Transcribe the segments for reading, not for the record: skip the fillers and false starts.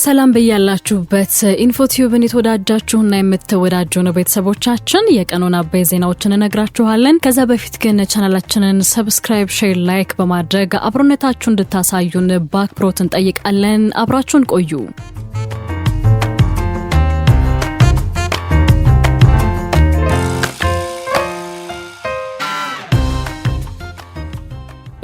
ሰላም በያላችሁበት ኢንፎቲዩብን የተወዳጃችሁና የምትወዳጁ ነው ቤተሰቦቻችን የቀኑን አበይ ዜናዎችን እነግራችኋለን። ከዛ በፊት ግን ቻናላችንን subscribe፣ share፣ like በማድረግ አብሮነታችሁን እንድታሳዩን በአክብሮት እንጠይቃለን። አብራችሁን ቆዩ።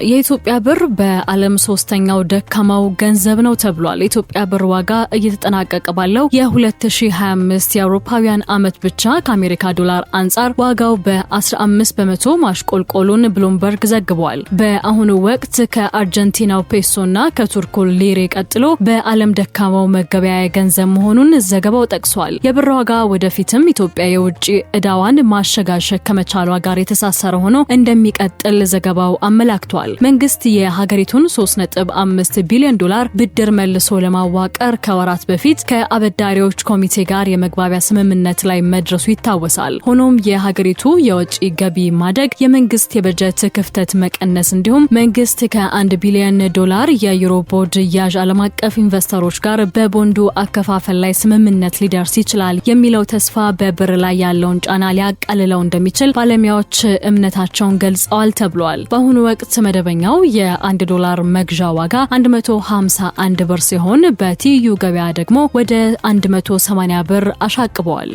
የኢትዮጵያ ብር በዓለም ሶስተኛው ደካማው ገንዘብ ነው ተብሏል። የኢትዮጵያ ብር ዋጋ እየተጠናቀቀ ባለው የ2025 የአውሮፓውያን ዓመት ብቻ ከአሜሪካ ዶላር አንጻር ዋጋው በ15% ማሽቆልቆሉን ብሉምበርግ ዘግቧል። በአሁኑ ወቅት ከአርጀንቲናው ፔሶና ከቱርኩ ሊሬ ቀጥሎ በዓለም ደካማው መገበያያ ገንዘብ መሆኑን ዘገባው ጠቅሷል። የብር ዋጋ ወደፊትም ኢትዮጵያ የውጭ ዕዳዋን ማሸጋሸግ ከመቻሏ ጋር የተሳሰረ ሆኖ እንደሚቀጥል ዘገባው አመላክቷል። መንግስት የሀገሪቱን 3.5 ቢሊዮን ዶላር ብድር መልሶ ለማዋቀር ከወራት በፊት ከአበዳሪዎች ኮሚቴ ጋር የመግባቢያ ስምምነት ላይ መድረሱ ይታወሳል። ሆኖም የሀገሪቱ የወጪ ገቢ ማደግ፣ የመንግስት የበጀት ክፍተት መቀነስ እንዲሁም መንግስት ከ1 ቢሊዮን ዶላር የዩሮ ቦንድ ያዥ ዓለም አቀፍ ኢንቨስተሮች ጋር በቦንዱ አከፋፈል ላይ ስምምነት ሊደርስ ይችላል የሚለው ተስፋ በብር ላይ ያለውን ጫና ሊያቃልለው እንደሚችል ባለሙያዎች እምነታቸውን ገልጸዋል ተብሏል። በአሁኑ ወቅት መደበኛው የ1 ዶላር መግዣ ዋጋ 151 ብር ሲሆን በትይዩ ገበያ ደግሞ ወደ 180 ብር አሻቅቧል።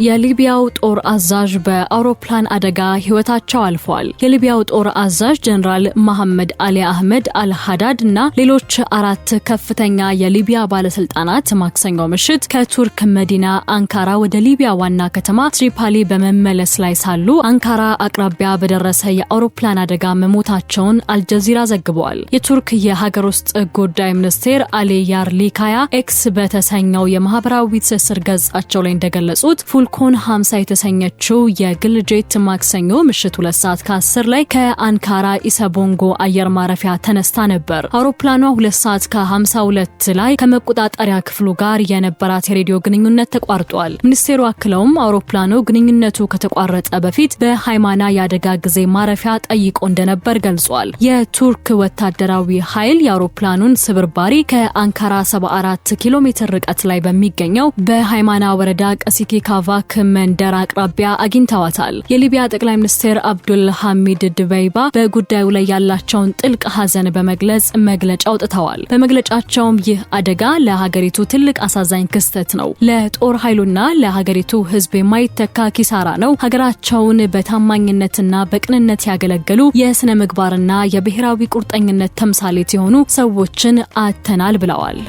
የሊቢያው ጦር አዛዥ በአውሮፕላን አደጋ ህይወታቸው አልፏል። የሊቢያው ጦር አዛዥ ጀነራል መሐመድ አሊ አህመድ አልሃዳድ እና ሌሎች አራት ከፍተኛ የሊቢያ ባለስልጣናት ማክሰኞ ምሽት ከቱርክ መዲና አንካራ ወደ ሊቢያ ዋና ከተማ ትሪፖሊ በመመለስ ላይ ሳሉ አንካራ አቅራቢያ በደረሰ የአውሮፕላን አደጋ መሞታቸውን አልጀዚራ ዘግቧል። የቱርክ የሀገር ውስጥ ጉዳይ ሚኒስቴር አሊ ያርሊካያ ኤክስ በተሰኘው የማህበራዊ ትስስር ገጻቸው ላይ እንደገለጹት ፉልኮን 50 የተሰኘችው የግል ጄት ማክሰኞ ምሽት 2:10 ላይ ከአንካራ ኢሰቦንጎ አየር ማረፊያ ተነስታ ነበር። አውሮፕላኗ 2:52 ላይ ከመቆጣጠሪያ ክፍሉ ጋር የነበራት የሬዲዮ ግንኙነት ተቋርጧል። ሚኒስቴሩ አክለውም አውሮፕላኑ ግንኙነቱ ከተቋረጠ በፊት በሃይማና የአደጋ ጊዜ ማረፊያ ጠይቆ እንደነበር ገልጿል። የቱርክ ወታደራዊ ኃይል የአውሮፕላኑን ስብርባሪ ከአንካራ 74 ኪሎ ሜትር ርቀት ላይ በሚገኘው በሃይማና ወረዳ ቀሲኪ ካቫክ መንደር አቅራቢያ አግኝተዋታል። የሊቢያ ጠቅላይ ሚኒስትር አብዱል ሐሚድ ድበይባ በጉዳዩ ላይ ያላቸውን ጥልቅ ሐዘን በመግለጽ መግለጫ አውጥተዋል። በመግለጫቸውም ይህ አደጋ ለሀገሪቱ ትልቅ አሳዛኝ ክስተት ነው፣ ለጦር ኃይሉና ለሀገሪቱ ሕዝብ የማይተካ ኪሳራ ነው። ሀገራቸውን በታማኝነትና በቅንነት ያገለገሉ የስነ ምግባርና የብሔራዊ ቁርጠኝነት ተምሳሌት የሆኑ ሰዎችን አጥተናል ብለዋል።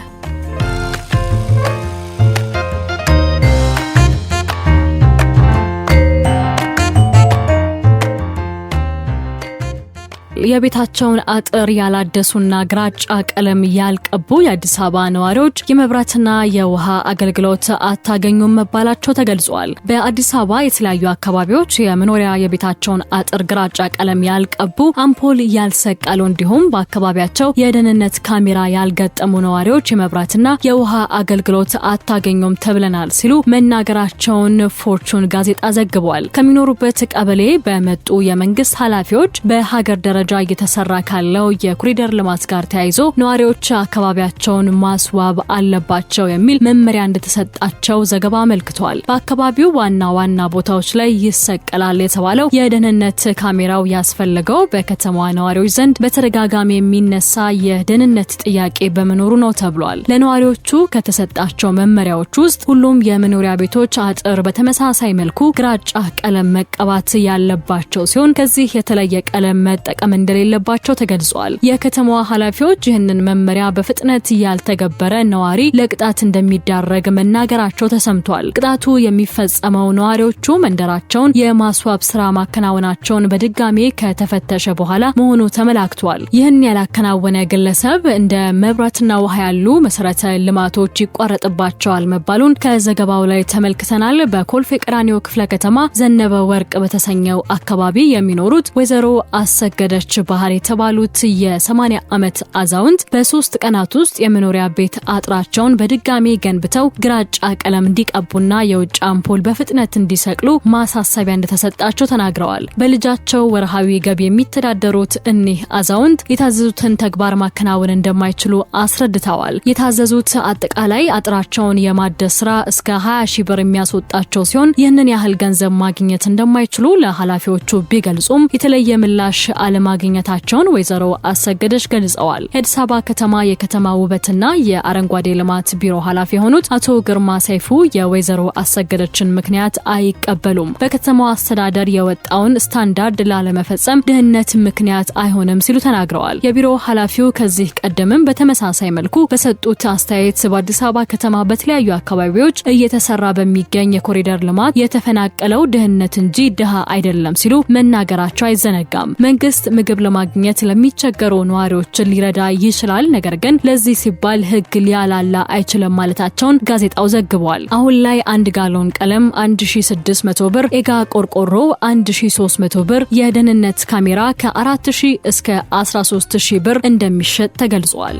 የቤታቸውን አጥር ያላደሱና ግራጫ ቀለም ያልቀቡ የአዲስ አበባ ነዋሪዎች የመብራትና የውሃ አገልግሎት አታገኙም መባላቸው ተገልጿል። በአዲስ አበባ የተለያዩ አካባቢዎች የመኖሪያ የቤታቸውን አጥር ግራጫ ቀለም ያልቀቡ፣ አምፖል ያልሰቀሉ እንዲሁም በአካባቢያቸው የደህንነት ካሜራ ያልገጠሙ ነዋሪዎች የመብራትና የውሃ አገልግሎት አታገኙም ተብለናል ሲሉ መናገራቸውን ፎርቹን ጋዜጣ ዘግቧል። ከሚኖሩበት ቀበሌ በመጡ የመንግስት ኃላፊዎች በሀገር ደረጃ እየተሰራ ካለው የኮሪደር ልማት ጋር ተያይዞ ነዋሪዎች አካባቢያቸውን ማስዋብ አለባቸው የሚል መመሪያ እንደተሰጣቸው ዘገባ አመልክቷል። በአካባቢው ዋና ዋና ቦታዎች ላይ ይሰቀላል የተባለው የደህንነት ካሜራው ያስፈለገው በከተማዋ ነዋሪዎች ዘንድ በተደጋጋሚ የሚነሳ የደህንነት ጥያቄ በመኖሩ ነው ተብሏል። ለነዋሪዎቹ ከተሰጣቸው መመሪያዎች ውስጥ ሁሉም የመኖሪያ ቤቶች አጥር በተመሳሳይ መልኩ ግራጫ ቀለም መቀባት ያለባቸው ሲሆን ከዚህ የተለየ ቀለም መጠቀም እንደሌለባቸው ተገልጿል። የከተማዋ ኃላፊዎች ይህንን መመሪያ በፍጥነት ያልተገበረ ነዋሪ ለቅጣት እንደሚዳረግ መናገራቸው ተሰምቷል። ቅጣቱ የሚፈጸመው ነዋሪዎቹ መንደራቸውን የማስዋብ ስራ ማከናወናቸውን በድጋሜ ከተፈተሸ በኋላ መሆኑ ተመላክቷል። ይህን ያላከናወነ ግለሰብ እንደ መብራትና ውሃ ያሉ መሰረተ ልማቶች ይቋረጥባቸዋል መባሉን ከዘገባው ላይ ተመልክተናል። በኮልፌ ቀራኒዮ ክፍለ ከተማ ዘነበ ወርቅ በተሰኘው አካባቢ የሚኖሩት ወይዘሮ አሰገደች አሰገደች ባህር የተባሉት የ80 ዓመት አዛውንት በ3 ቀናት ውስጥ የመኖሪያ ቤት አጥራቸውን በድጋሚ ገንብተው ግራጫ ቀለም እንዲቀቡና የውጭ አምፖል በፍጥነት እንዲሰቅሉ ማሳሰቢያ እንደተሰጣቸው ተናግረዋል። በልጃቸው ወርሃዊ ገቢ የሚተዳደሩት እኒህ አዛውንት የታዘዙትን ተግባር ማከናወን እንደማይችሉ አስረድተዋል። የታዘዙት አጠቃላይ አጥራቸውን የማደስ ስራ እስከ 20 ሺህ ብር የሚያስወጣቸው ሲሆን ይህንን ያህል ገንዘብ ማግኘት እንደማይችሉ ለኃላፊዎቹ ቢገልጹም የተለየ ምላሽ አለማግኘታቸውን ወይዘሮ አሰገደች ገልጸዋል። የአዲስ አበባ ከተማ የከተማ ውበትና የአረንጓዴ ልማት ቢሮ ኃላፊ የሆኑት አቶ ግርማ ሰይፉ የወይዘሮ አሰገደችን ምክንያት አይቀበሉም። በከተማው አስተዳደር የወጣውን ስታንዳርድ ላለመፈጸም ድህነት ምክንያት አይሆንም ሲሉ ተናግረዋል። የቢሮ ኃላፊው ከዚህ ቀደምም በተመሳሳይ መልኩ በሰጡት አስተያየት በአዲስ አበባ ከተማ በተለያዩ አካባቢዎች እየተሰራ በሚገኝ የኮሪደር ልማት የተፈናቀለው ድህነት እንጂ ድሃ አይደለም ሲሉ መናገራቸው አይዘነጋም። መንግስት ምግብ ለማግኘት ለሚቸገሩ ነዋሪዎችን ሊረዳ ይችላል፣ ነገር ግን ለዚህ ሲባል ህግ ሊያላላ አይችልም ማለታቸውን ጋዜጣው ዘግቧል። አሁን ላይ አንድ ጋሎን ቀለም 1600 ብር፣ ኤጋ ቆርቆሮ 1300 ብር፣ የደህንነት ካሜራ ከ4000 እስከ 13000 ብር እንደሚሸጥ ተገልጿል።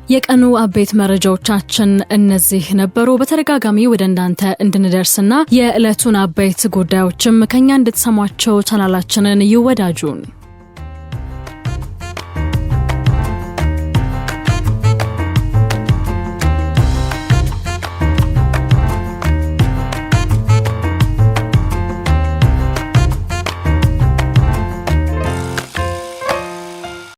የቀኑ አበይት መረጃዎቻችን እነዚህ ነበሩ። በተደጋጋሚ ወደ እናንተ እንድንደርስና የዕለቱን አበይት ጉዳዮችም ከኛ እንድትሰሟቸው ቻናላችንን ይወዳጁን።